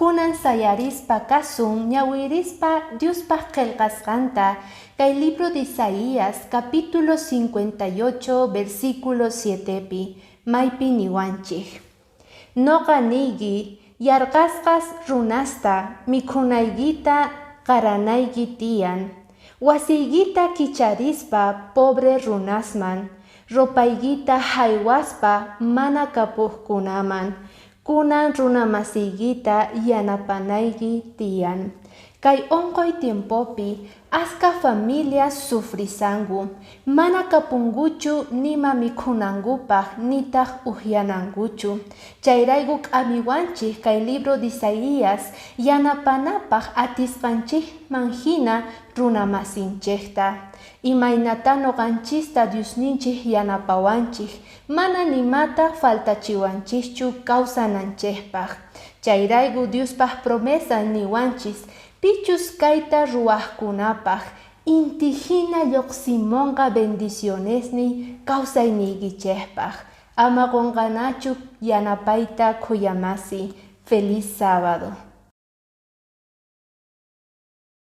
Kunan sayarispa kasun ñawirispa Diospaq qillqasqanta kay libro de Isaías capítulo 58 versículo 7pi, maypi niwanchik: Noqa niyki, yarqasqas runasta mikhunaykita qaranayki tiyan, wasiykita kicharispa pobre runasman, ropaykita jaywaspa mana kapuqkunaman, kunan runamasiykita yanapanayki tiyan. Kay onqoy tiempopi aska familias sufrisanku, mana kapunkuchu nima mikhunankupaq nitaq upyanankuchu. Chayrayku k'amiwanchik kay libro de Isaías yanapanapaq atisqanchikman hina runamasinchikta. Imaynata noqanchista Diosninchik yanapawanchik, mana nimata faltachiwanchikchu kawsananchikpaq. Chayrayku Diospaq promesa niwanchis, pichus kayta ruwaqkunapaq inti hina lluqsimunqa bendicionesniy kawsayniykichikpaq. Ama qunqanachu yanapayta khuyamasi. Feliz sábado.